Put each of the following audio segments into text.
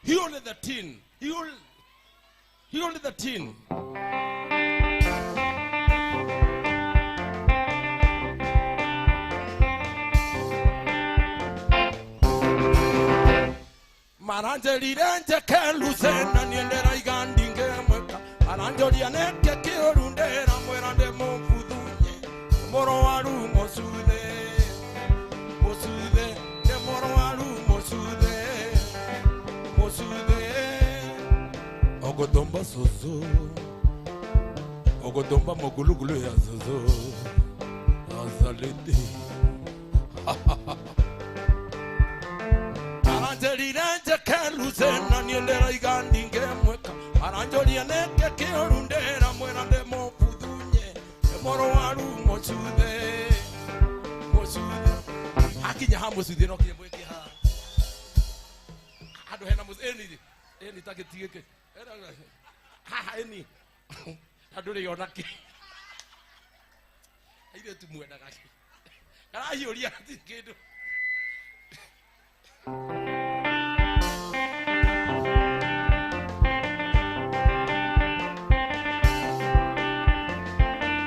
He only the tin. He only the tin. Maranjelirenje kelusena niendera igandinge mweka. Aranjoria neke kiorundera mwerande mofudunye. Moro waru mosude. Mosude de moro waru mosude. Mosude. Ogodomba sozo. Ogodomba mogulugulu ya zozo. Azalete. Aranjelirenje kelusena niendera igandinge mweka. Aranjoria neke kiorundera mwerande mofudunye. Moro waru mosude. Mosude. Hakinya ha mosude no kinya mweke ha. Andu hena mosude eni eni tagitigike. Ha eni. Andu ri ona ki. Aire tu mwendaga. Karahiuria ti kindu.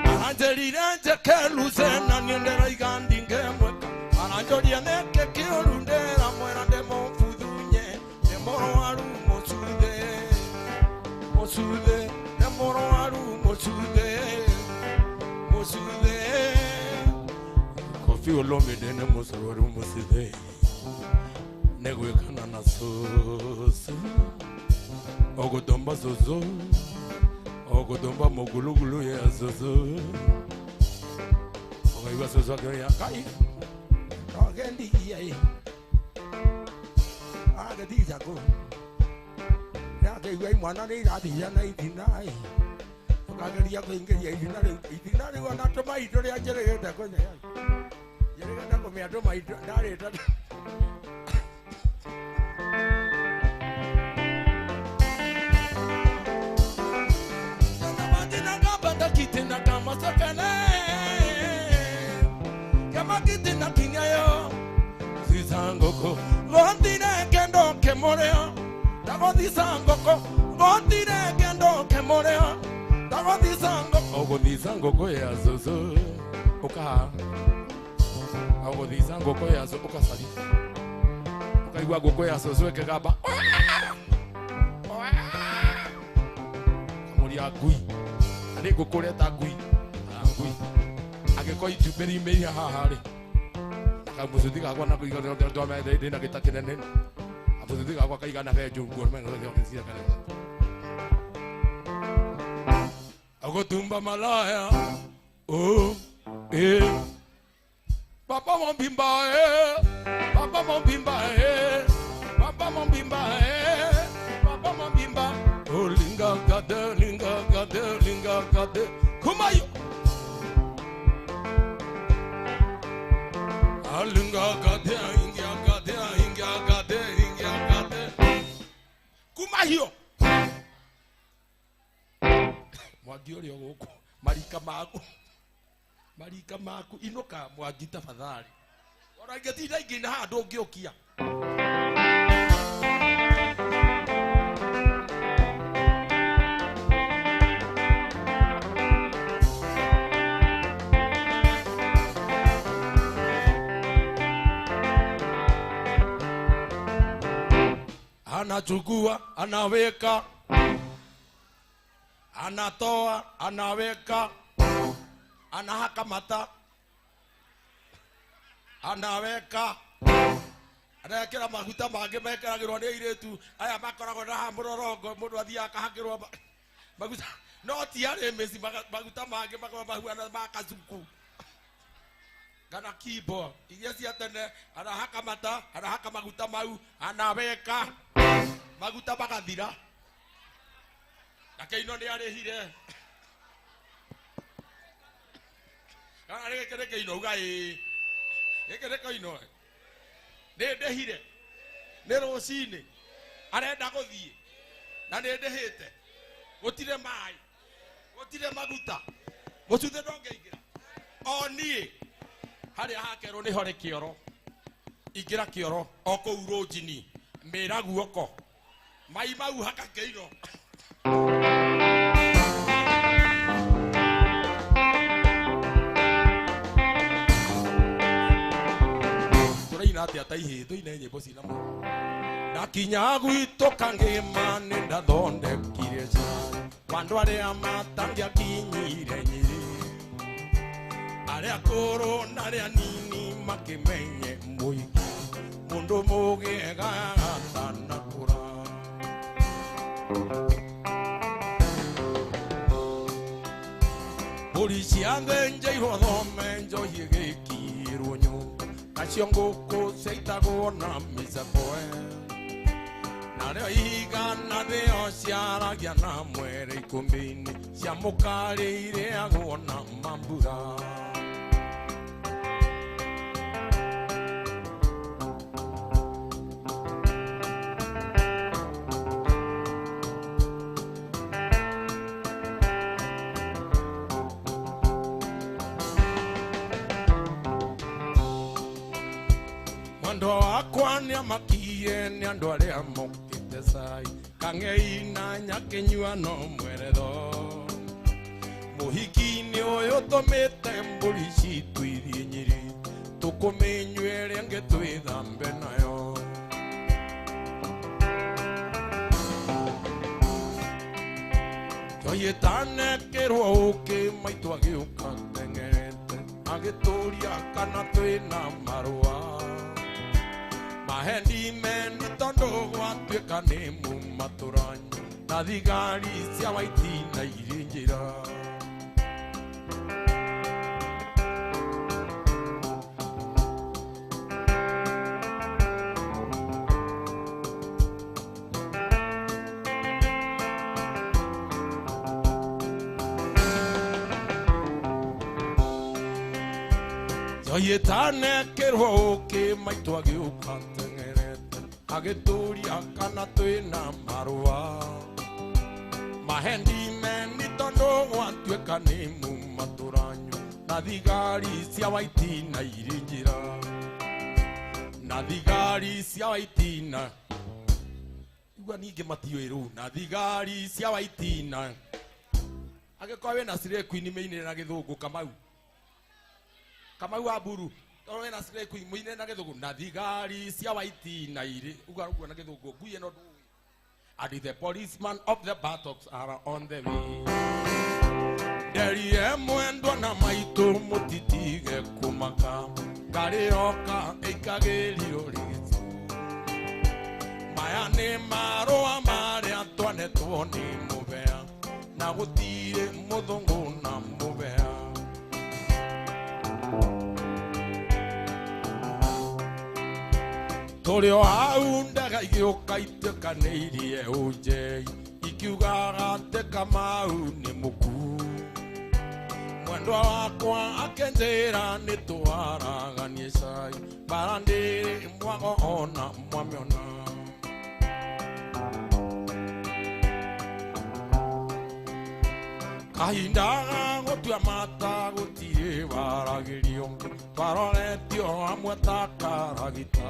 Aranjelirenje kelusena niendera igandinge mweka. Aranjoria neke kiorundera mwerande mofudunye. Ne moro waru mosude. Mosude ne moro waru mosude. Mosude. Kofi Olomide ne mosoro mosude. Negwekana na soso. Ogodomba zozo. Ogodomba mogulugulu ya zozo. Ogaiwa zozo ya kai. Ogendi iya. Agadi jago. Ya ke iwa mwana ni radi ya na itina. Okageria kuingiria itina riu. Itina riu ona tomaito ria njeregete kwenye. Njeregete kumia tomaito ndarita. Kitina kama sakane kama kitina kinyayo zizangoko gondire kendo kemoreo dagodizangoko gondire kendo kemoreo dagodizangoko ogodizangoko ya zozo oka ogodizangoko ya zozo okasali okaigwa goko ya zozo ekegamba kamuria ngui. Nĩ ngũkũreta ngui ngui angĩkorwo itumbĩ riumĩire haha rĩ kamũcuthi gakwa na ndĩna gĩta kĩnene kamũcuthi gakwa kaigana benjũ nguo agotumba malaya oh eh papa mombimba eh papa mombimba eh papa mombimba eh papa mombimba oh linga gade linga gade linga gade kumayo alinga gade ingia gade ingia gade ingia gade kumayo Mwangi uri guku marika maku inuka Mwangi tafadhali ona ingĩtinda ingĩina haha ndũngĩũkia. Anachukua, anaweka, anatoa, anaweka, anahakamata, anaweka, anekĩra maguta mangĩ mekĩragĩrwo nĩ airĩtu aya makoragwo na haha mũrorongo mũndũ athiaga akahakĩrwo maguta no ti arĩ mĩci maguta mangĩ makoragwo mahuana ma kacuku kana kimbo iria cia tene anahakamata anahaka maguta mau anaweka maguta magathira na kĩino nĩ arĩhire kana gĩkĩ nĩ kĩino uga ĩĩ gĩkĩ nĩ kĩino nĩ ndĩhire nĩ rũcinĩ arenda gũthiĩ na nĩ ndĩhĩte gũtirĩ maĩ gũtirĩ maguta mũcuthe ndũngĩingĩra o niĩ harĩa hakerwo nĩho rĩ kĩoro ingĩra kĩoro o kũu rũnjini mĩra guoko Mai mau haka kĩino. Tũraina atĩa ta ihĩ tũine nyĩmbo cina mũno. Ndakinya gwitũ Kangĩma nĩ ndathondekire cai kwa andũ arĩa matangĩakinyire Nyĩrĩ, arĩa akũrũ na arĩa nini makĩmenye mũingĩ mũndũ mũgĩega atanakũra. Mbũri ciathĩnjĩirwo thome njohi ĩgĩkirwo nyũmba, nacio ngũkũ ciaitagwo na mĩcaboe, narĩo ihiga na thĩo ciaragia na mwere ikũmbĩ-inĩ cia mũkarĩ irĩagwo na mambura. Mwendwa wakwa nĩamakirie nĩ andũ arĩa mokĩte cai kang'ei na nyakĩnyua no mweretho. Mũhiki-inĩ ũyũ tũmĩte mbũri citũ ithiĩ Nyĩrĩ tũkũmĩnyue ĩrĩa ĩngĩ twĩthambe nayo. Njohi ĩtanekĩrwo ũkĩ maitũ agĩũka teng'erete agĩtũria kana twĩna marũa. Mahendi meni tondũ gwatuĩka nĩ mumatũranyi na thigari cia waitina irĩ njĩra. Njohi ĩtanekĩrwo ũkĩ maitũ agĩũka teng'erete agĩtũria kana twĩna marũa. Mahendi meni tondũ gwatuĩka nĩ mumatũranyu na thigari cia waitina irĩ njĩra, na thigari cia waitina igua ningĩ matiũĩ rĩu, na thigari cia waitina. Angĩkorwo wĩna Slay Queen mĩinĩre na gĩthũngũ Kamau, Kamau wa Mburu, tondũ wĩna Slay Queen mũinĩre na gĩthũngũ, na thigari cia waitina irĩ uga ũguo na gĩthũngũ ngui ĩno ndũĩ. And the policeman of the buttocks are on the way. Nderie mwendwa na maitũ mũtitige kũmaka, ngarĩ yoka ĩikagĩrio rĩgĩcu. Maya nĩ marũa marĩa twanetwo nĩ mũbea, na gũtirĩ mũthũngũ na mũbea. Tũrĩ o hau ndega igĩũka ituĩkanĩirie ũnjei ikiugaga atĩ Kamau nĩ mũkuũ. Mwendwa wakwa akĩnjĩra nĩ twaraganie cai mbara ndĩrĩ mwago ona mwamĩona. Kahinda ga gũtua mata gũtirĩ waragĩrio, twaroretio hamwe ta karagita.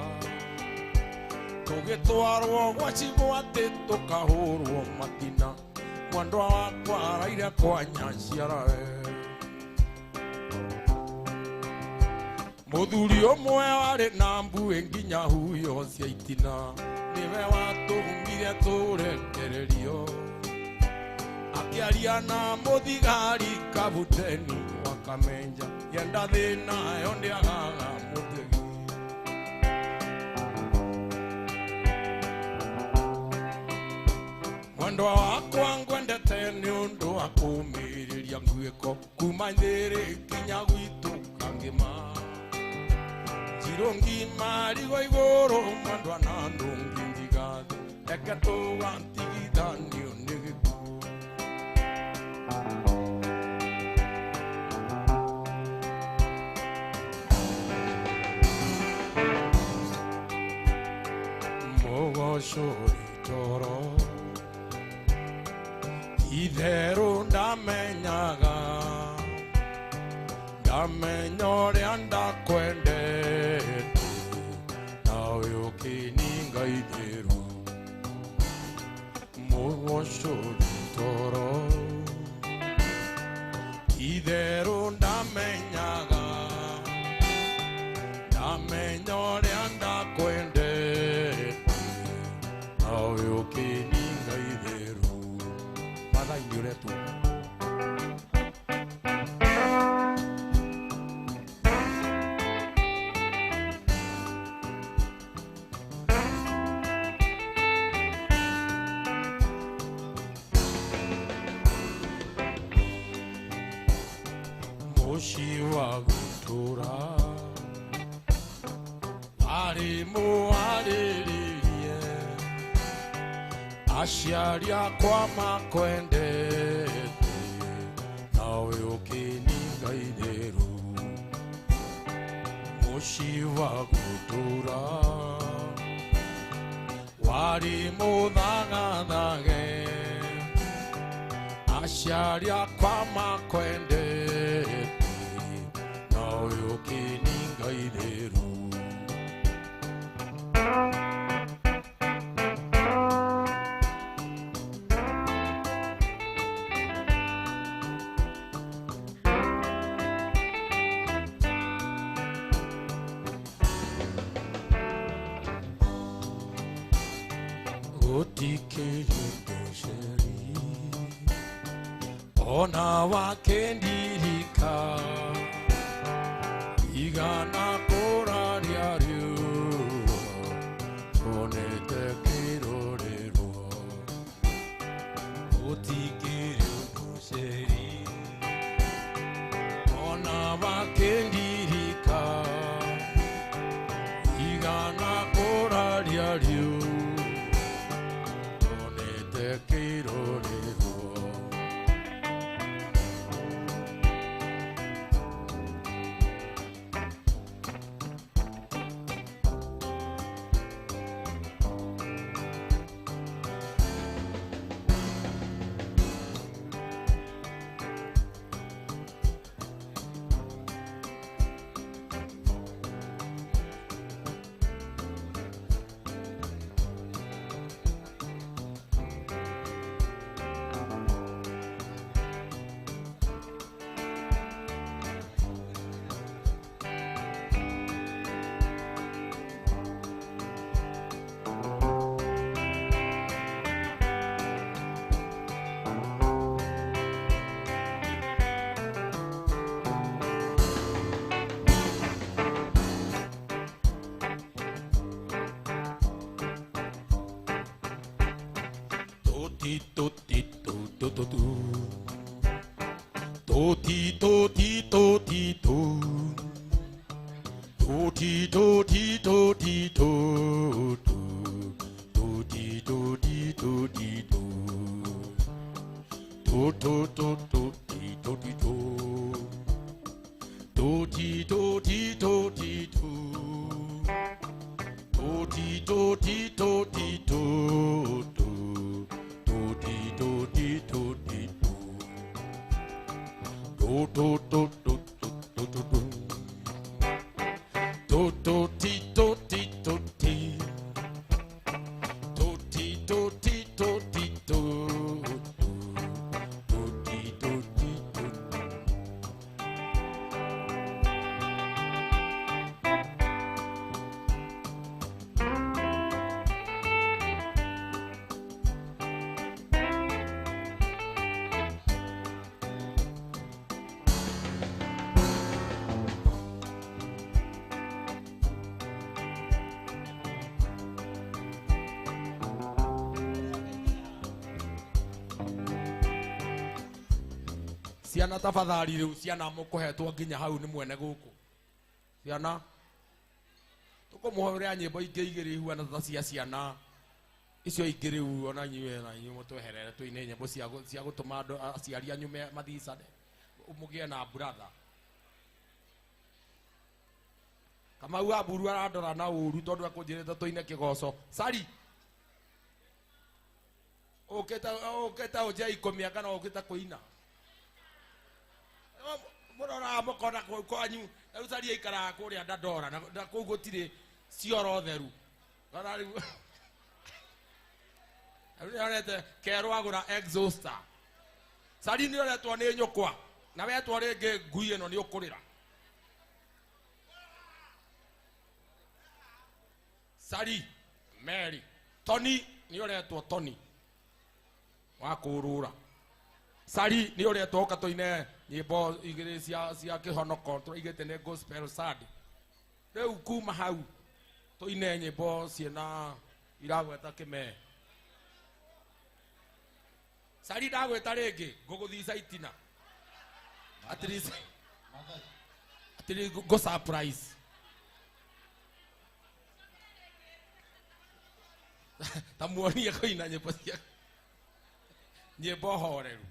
Tũgĩtwarwo gwa cibũ atĩ tũkahũrwo matina, mwendwa wakwa araire kwa nyaciarawe. Mũthuri ũmwe warĩ na mbuĩ nginya huyo cia itina, nĩwe watũmire tũrekererio. Akĩaria na mũthigari kabuteni wa Kamenja, yenda thĩna yo ndĩagaga mũtegi. Mwendwa wakwa ngwendete nĩ ũndũ wa kũũmĩrĩria nguĩko kuma Nyĩrĩ nginya gwitũ Kangĩma. Njirũ ngima rigo igũrũ mwendwa na ndũngi njigathĩ, reke tũgatigithanio nĩ gĩkuũ. Mũgocori toro itherũ ndamenyaga, ndamenya ũrĩa ndakwendete, nawe ũkĩninga itherũ. Wọ́n ṣòro tọrọ itherũ ndamenyaga ndamenya ũrĩa ndakwendete nawe ũkĩninga itherũ Maathai-inĩ ũretwo Mũciĩ wa gũtũũra warĩ mũharĩrĩrie aciari akwa makwendete nawe ũkĩninga itherũ Mũciĩ wa gũtũũra warĩ mũthagathage aciari akwa makwendete nawe ũkĩninga itherũ Gũtikĩrĩ ũndũ ona wakĩndirika igana kũraria riũa onete kĩrorerwo Gũtikĩrĩ ũndũ ceri ona wakĩndirika igana kũraria riũa onete kĩrorerwo Ti to ti to to to to to ti to ti to ti to to ti to ti to ti to to to ti to ti to ti to to to to to ti to ti to to ti to ti to ti to to ti to ti to ti to to Do do do do do do do do do do ti do ti do ti do ti do ti do ti do do ti do ti do. Ciana tafadhali riu ciana mukuhetwo nginya hau ni mwene guku ciana tukumuhoera nyimbo ingĩ igĩrĩ ihuana ta cia ciana icio ingĩ riu ona inyuĩ na inyuĩ mũtweherere tuine nyimbo cia gũtũma andũ aciari anyu mathicane mũgĩe na brother Kamau wa Mburu arandora na ũru tondũ ekũnjĩrĩte tũine kĩgoco cari ũkĩte ũkĩte ũnje ikũmia kana ũkĩte kũina mũroraga mũkona kũu kwanyu rĩu cari aikaraga kũrĩa Dandora na kũu gũtirĩ cioro theru. Rĩu Nĩonete kerwo agũra exhauster. Sari nĩ ũretwo nĩ nyũkwa na wetwo rĩngĩ ngui ĩno nĩ ũkũrĩra. Sari Mary Tony nĩ ũretwo Tony wa kũrũra. Sari nĩ ũretwo ũka tũine nyĩmbo igĩrĩ cia kĩhonoko tũraigĩte nĩ gospel Sunday. Rĩu kuma hau tũine nyĩmbo ciĩna iragweta kĩmee. Sari ndagwĩta rĩngĩ ngũgũthica itina. At least go surprise. Ta muonie kũina nyĩmbo cia nyĩmbo horeru.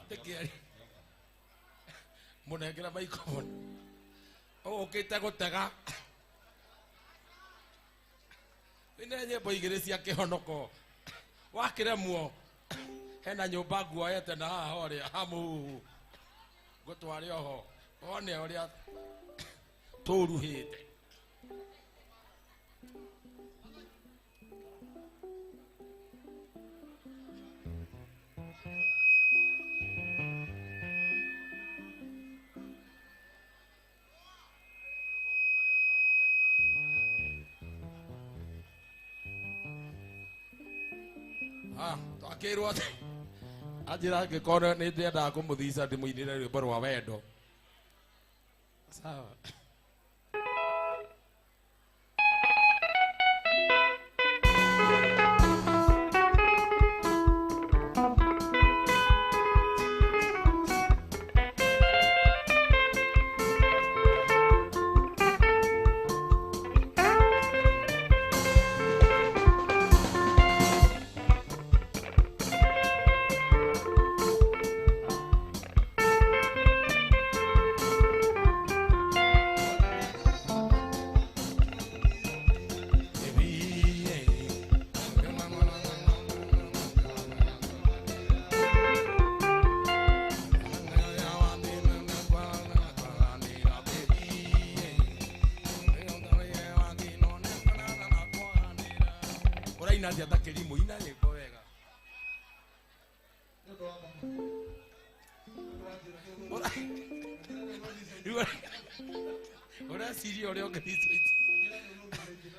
Tekeri. Mũnengera microphone. Ũkĩte gũtega. Ine nyĩmbo igĩrĩ cia kĩhonoko. Wakĩremwo hena nyũmba nguoete na haha ũrĩa hamuhu. Ngũtware oho. Wone ũrĩa tũruhĩte. Twakĩrwo atĩ anjĩra angĩkorwo nĩ ndĩendaga kũmũthica ndĩmũinĩre rwĩmbo rwa wendo. Sawa.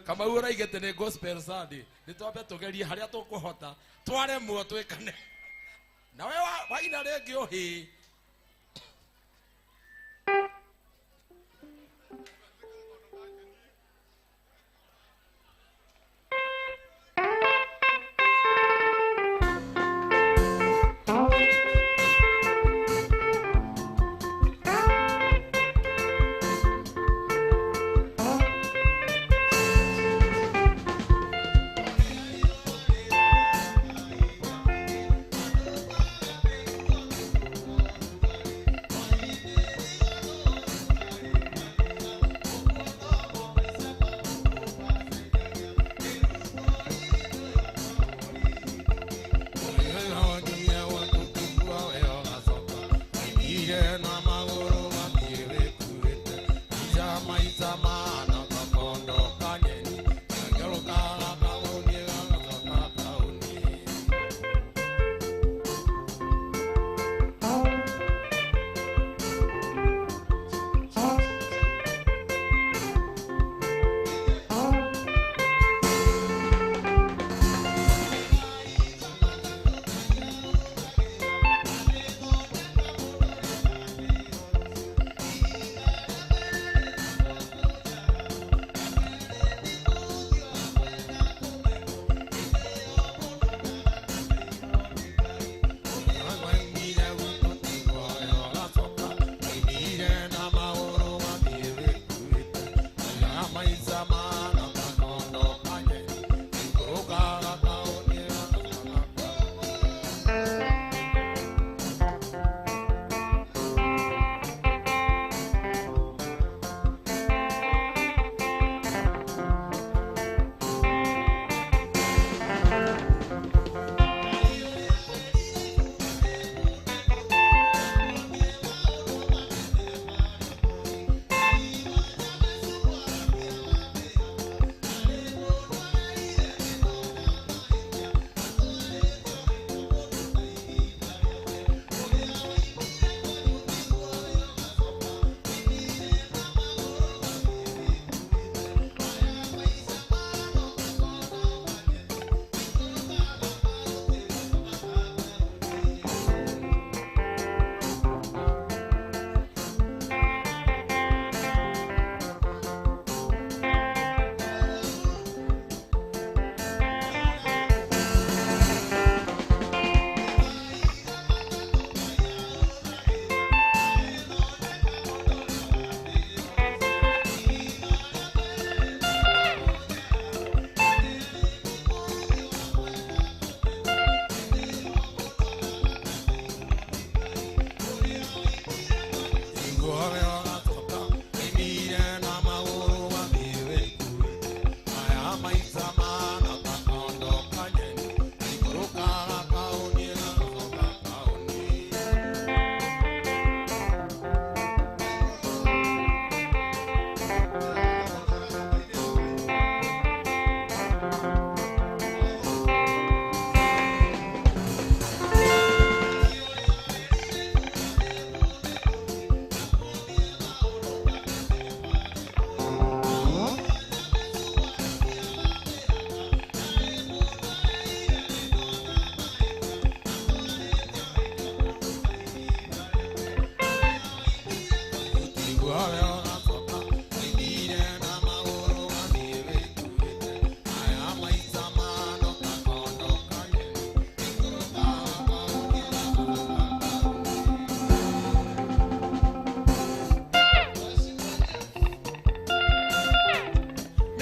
Kamau ũraigĩte nĩ gospel Sunday nĩ twambe tũgerie harĩa tũkũhota twaremwo twĩkane nawe waina rĩngĩ ũhĩ.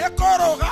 Nĩkũrũga.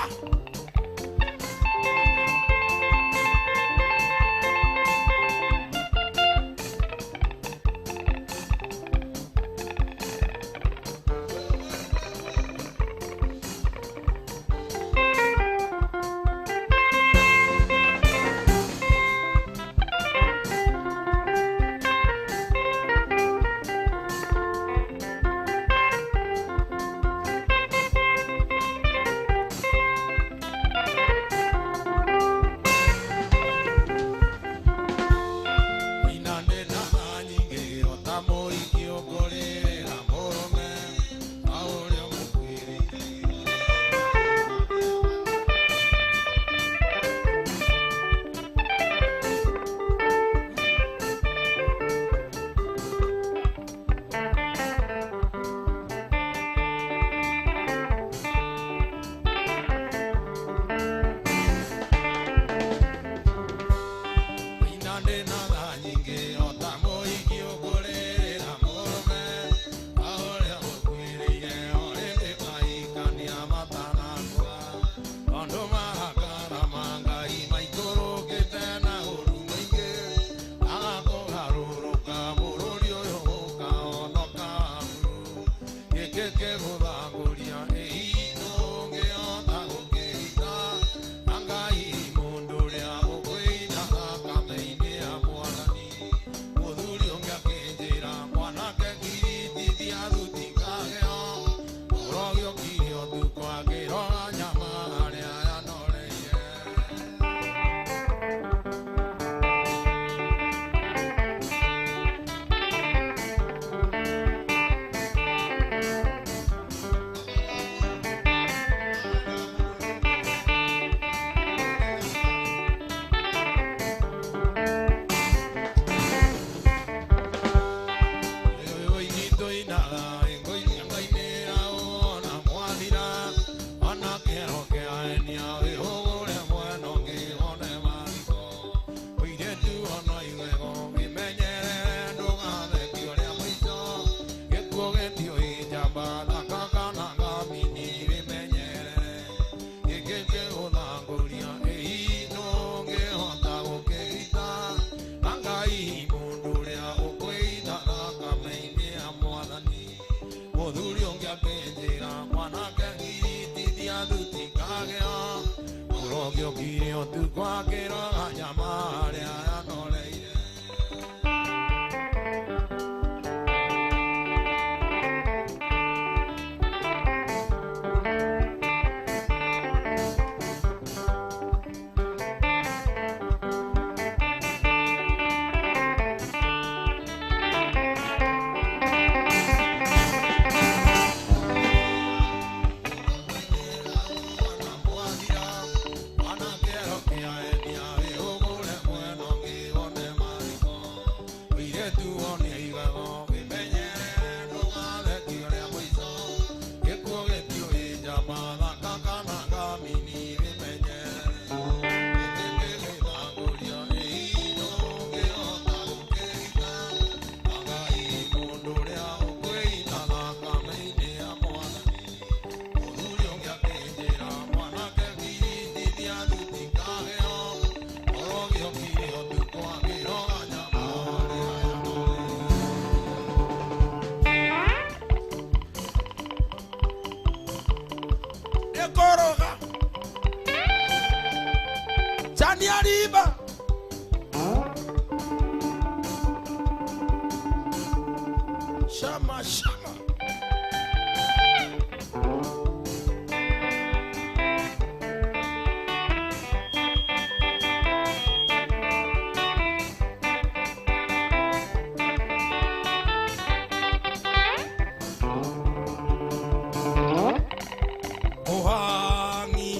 Shama, shama. Ohangi.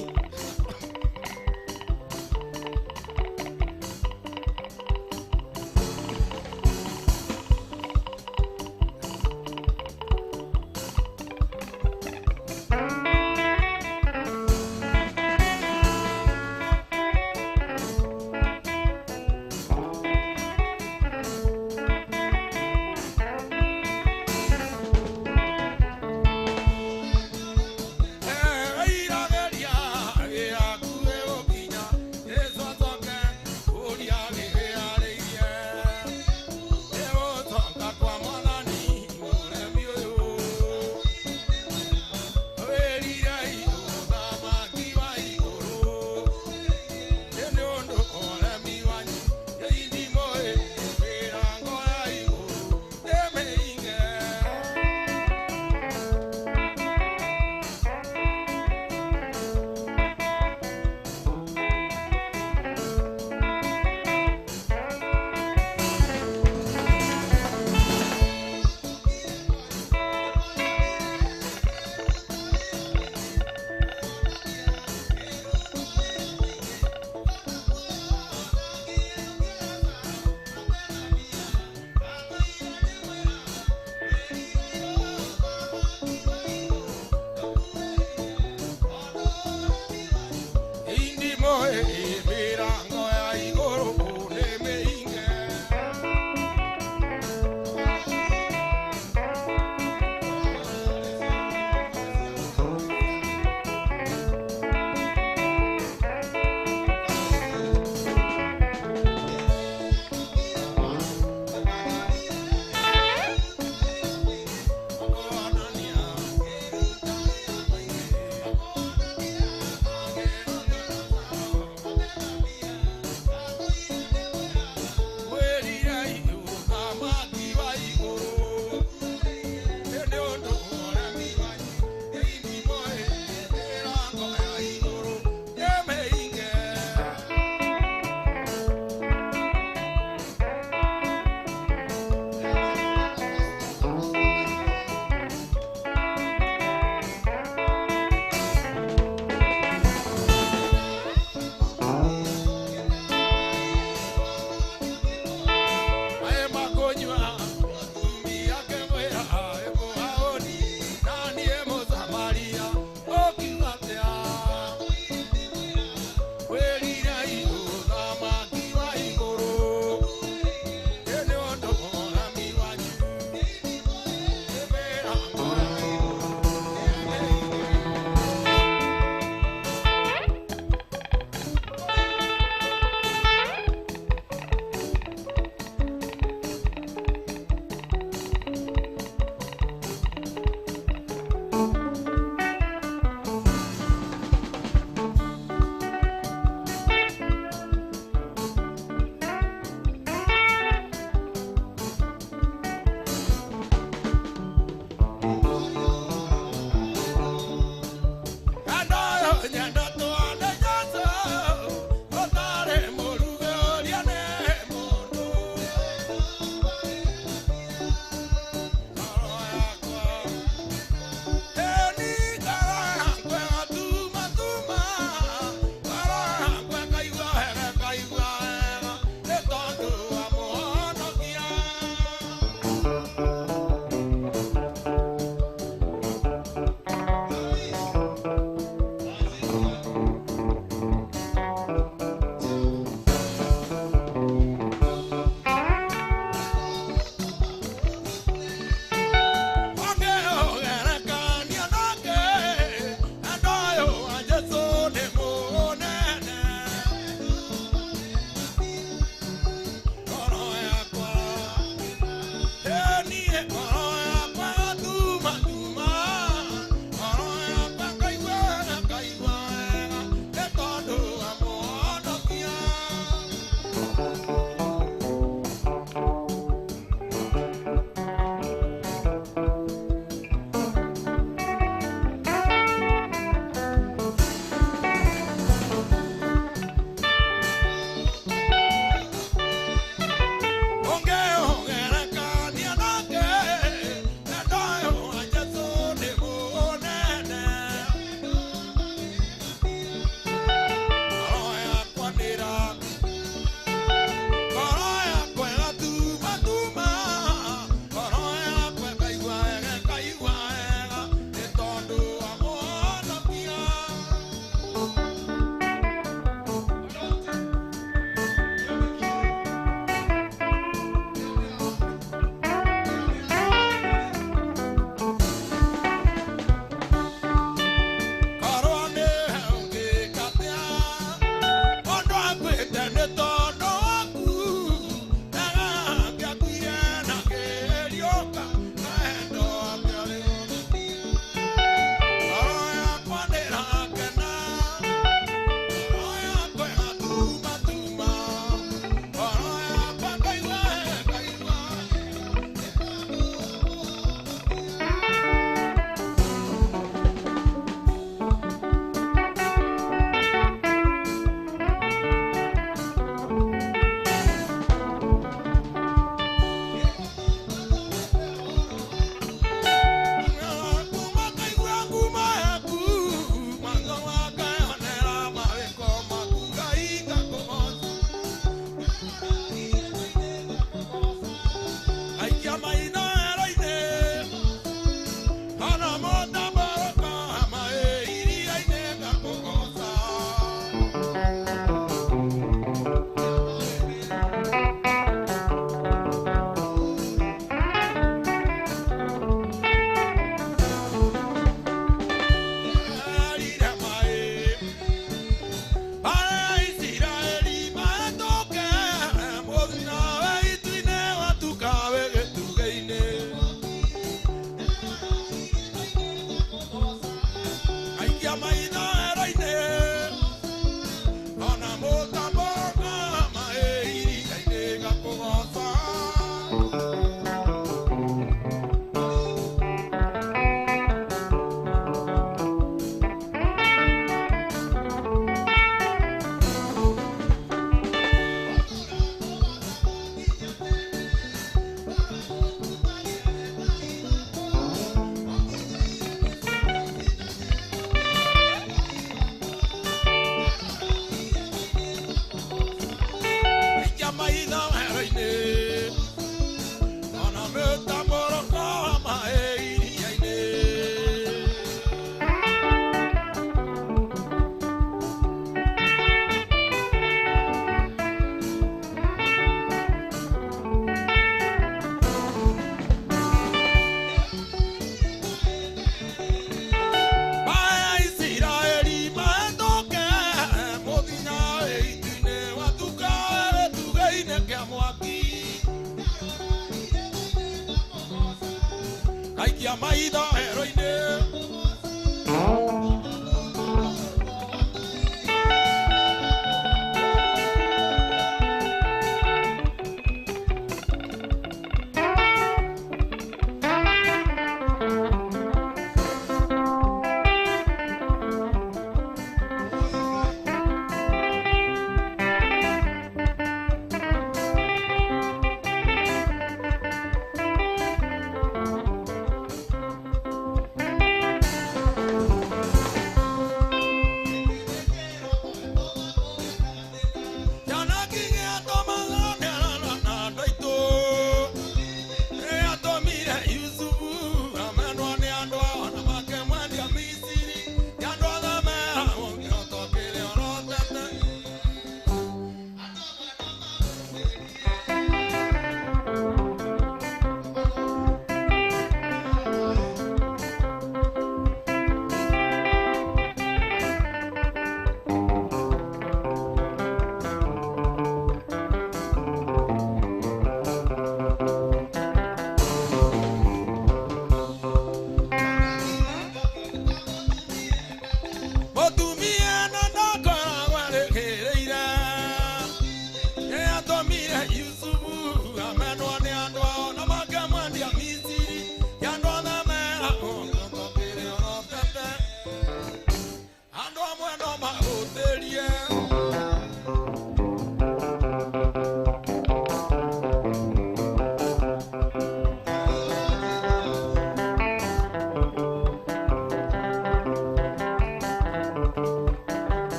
Ndaikia maitho hero-inĩ.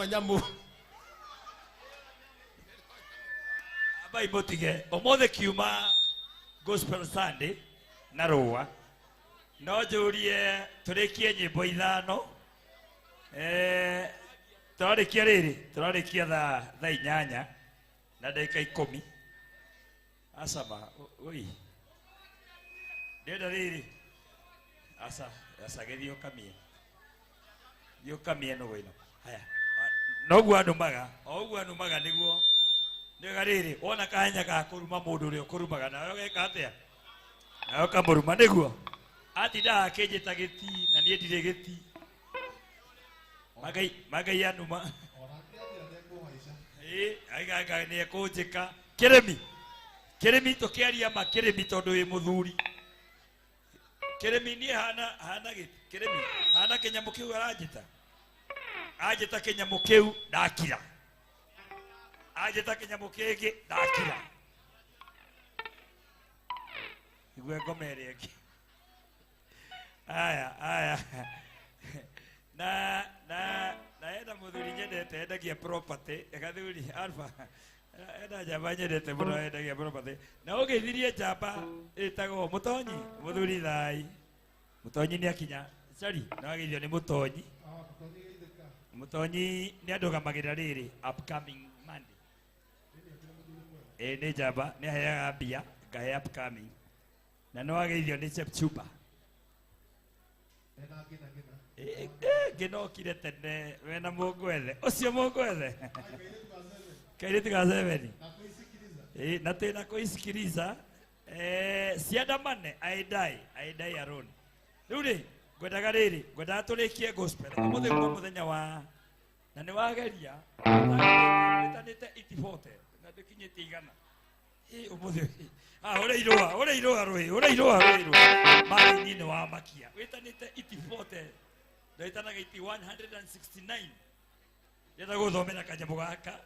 nyamũ. Ambai mũtige ũmũthĩ kiuma Gospel Sunday na rũa no njũrie tũrĩkie nyĩmbo ithano. Tũrarĩkia rĩrĩ, tũrarĩkia thaa 8 na ndagĩka 10. Acama oi ndĩrenda rĩrĩ, aca aca gĩthiĩ ũkamie, thiĩ ũkamie nũgũ ĩno. Haya, noguo anumaga, o ũguo anumaga nĩguo nĩwega rĩrĩ, wona kahenya ga kũruma mũndũ ũrĩa ũkũrumaga nawe ũgeka atĩa? Nawe ũkamũruma nĩguo atindaga akĩnjĩta gĩti na niĩ ndirĩ gĩti. Magai anuma. Aiga nĩ ekũnjĩka. Kĩrĩmi. Kĩrĩmi tũkĩaria ma kĩrĩmi tondũ wĩ mũthuri. Kĩrĩmi niĩ hana gĩti. Kĩrĩmi hana kĩnyamũ kĩu aranjĩta. Anjĩta kĩnyamũ kĩu ndakira. Anjĩta kĩnyamũ kĩngĩ ndakira. Igue ngoma ĩrĩa ĩngĩ. Aya aya. Na na na enda muthuri nyendete endagia property gathuri alpha enda njamba nyendete muno endagia property na ũgeithirie njamba ĩtagwo Mũtonyi muthuri thai Mũtonyi nĩ akinya sorry na wageithio nĩ Mũtonyi. Mũtonyi nĩ andũgamagĩrĩra rĩrĩ upcoming Monday. Nĩ njamba nĩ aheaga mbia ngahe upcoming na nĩ wageithio nĩ Chepchumba. Ngĩnokire tene wena mũngwethe ũcio mũngwethe kairĩtu ga seveni na tĩna kũisikiriza ciandamane aidai Aaron. Rĩu rĩ ngwendaga rĩrĩ ngwendaga tũrĩkie gospel ũmũthĩ kuma mũthenya wa na nĩ wageria wĩtanĩte itibote na ndũkinyĩtie 100. Ũmũthĩ ũrĩa irũa ũrĩa irũa rũĩ ũrĩa irũa rũĩ rũĩ marĩ nĩ wa makia wĩtanĩte itibote ndwĩtanaga iti 169. Ndĩrenda gũthomera kanyamũ gaka.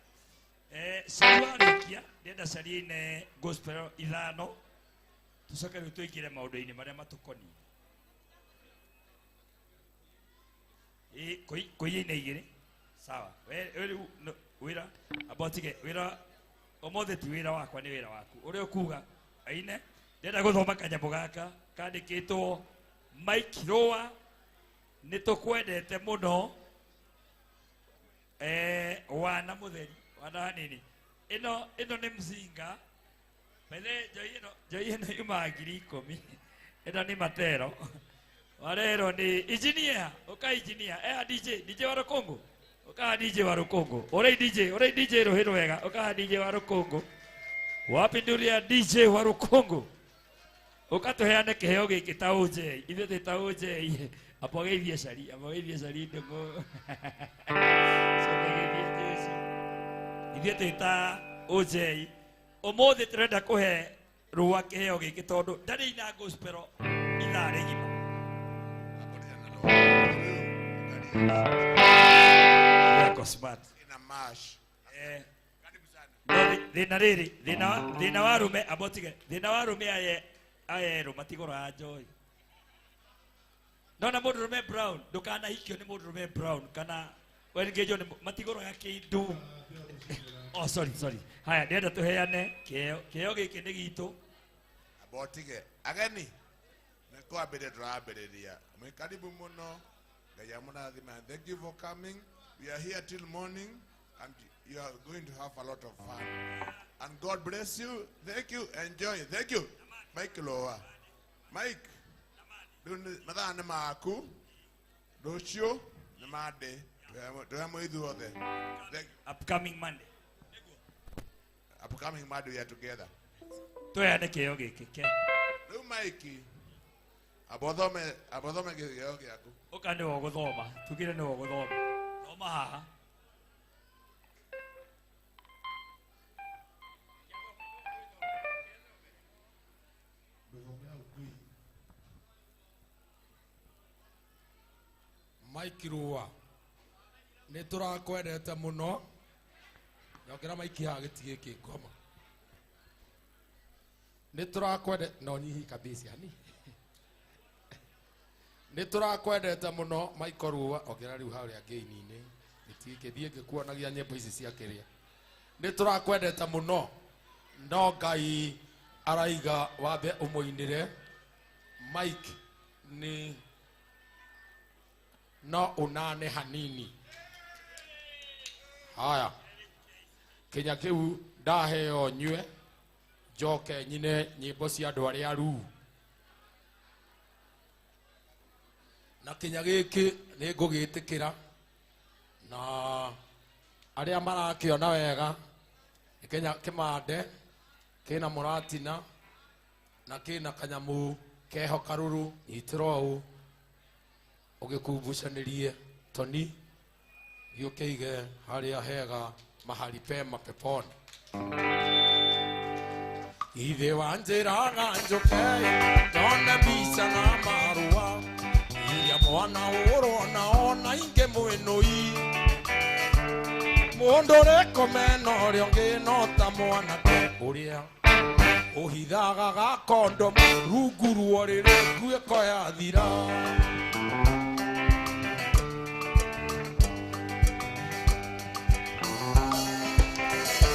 Cari warĩkia ndĩrenda carie ine gospel 5 tũcoke rĩu tũingĩre maũndũ-inĩ marĩa matũkoniĩ. Kũiya ine 2 sawa. Rĩu wĩra amba ũtige wĩra ũmũthĩ ti wĩra wakwa nĩ wĩra waku ũrĩa ũkuga aine. Ndĩrenda gũthoma kanyamũ gaka kandĩkĩtwo Mike Rũa nĩ tũkwendete mũno wana mũtheri wana hanini ĩno nĩ mzinga bethe njoi ĩno yumaga 10,000. Ĩno nĩ matero warerwo nĩ engineer ũka engineer DJ wa rũkũngũ ũkaha DJ wa rũkũngũ ũrĩa DJ ũrĩa DJ rũhĩ rwega ũkaha DJ wa rũkũngũ wapinduria DJ wa rũkũngũ ũkatũheane kĩheo gĩkĩ ta OJ ithuĩ twĩ ta OJ apogeithie cari apogeithie cari ndũngũ cokegeithie Jesu ithuĩ twĩ ta OJ ũmũthĩ tũrenda kũhe rũa kĩheo gĩkĩ tondũ ndarĩ ina gospel ithaa rĩgima. Smart. Thĩna rĩrĩ thĩna wa arũme ambotige thĩna wa arũme aya erũ matigũraga njoi. Nona mũndũ rũme brown ndũkanahikio nĩ mũndũ rũme brown kana wengĩnjwo nĩ matigũraga kĩndũ. Oh sorry sorry. Haya ndĩrenda tũheane kĩheo gĩkĩ nĩ gitũ. Ambotige ageni nĩ kwambĩrĩria tũrambĩrĩria mwĩ karibu mũno. Ngai amũrathime. Thank you for coming. We are here till morning and you are going to have a lot of fun. And God bless you. Thank you. Enjoy. Thank you. Mike Loa. Mike. Mathaa nĩ maku. Rũciũ nĩ Monday. Twĩ hamwe ithuothe. Upcoming Monday. Upcoming Monday we are together. Tũheane kĩheo gĩkĩ ke. Rĩu Mike abothome kĩheo gĩaku. Ũka nĩwe ũgũthoma. Tugire nĩwe ũgũthoma. Thoma haha. Mike Rũa nĩ tũrakwendete mũno. Nyongera Mike haha gĩti gĩkĩ ngoma. Nĩ tũrakwende no nyihi kabisa yani. Nĩ tũrakwendete mũno Mike Rũa ongera rĩu harĩa ngĩini-inĩ. Gĩtingĩthiĩ ngĩkuonagia nyĩmbo ici cia kĩrĩa. Nĩ tũrakwendete mũno, no Ngai araiga wambe ũmũinĩre. Mike nĩ no unane hanini. Haya, kinya kĩu ndaheo nyue, njoke nyine nyĩmbo cia andũ arĩa aruu. Na kinya gĩkĩ nĩ ngũgĩtĩkĩra, na arĩa marakĩona wega nĩ kinya kĩmande kĩna mũratina na kĩna kanyamũ keho karũrũ. Nyitĩra ũũ ũgĩkumbucanĩrie toni gĩũkĩige harĩa hega, mahali pema peponi. Ithe wa njĩraga njũke ndone mbica na marũa iria mwana ũrona ona ingĩ mwĩnũi mũndũ ũrĩkũmena ũrĩa ũngĩ no ta mwanake ũrĩa ũhithaga gakondo rungu ruo rĩrĩ nguĩko yathira.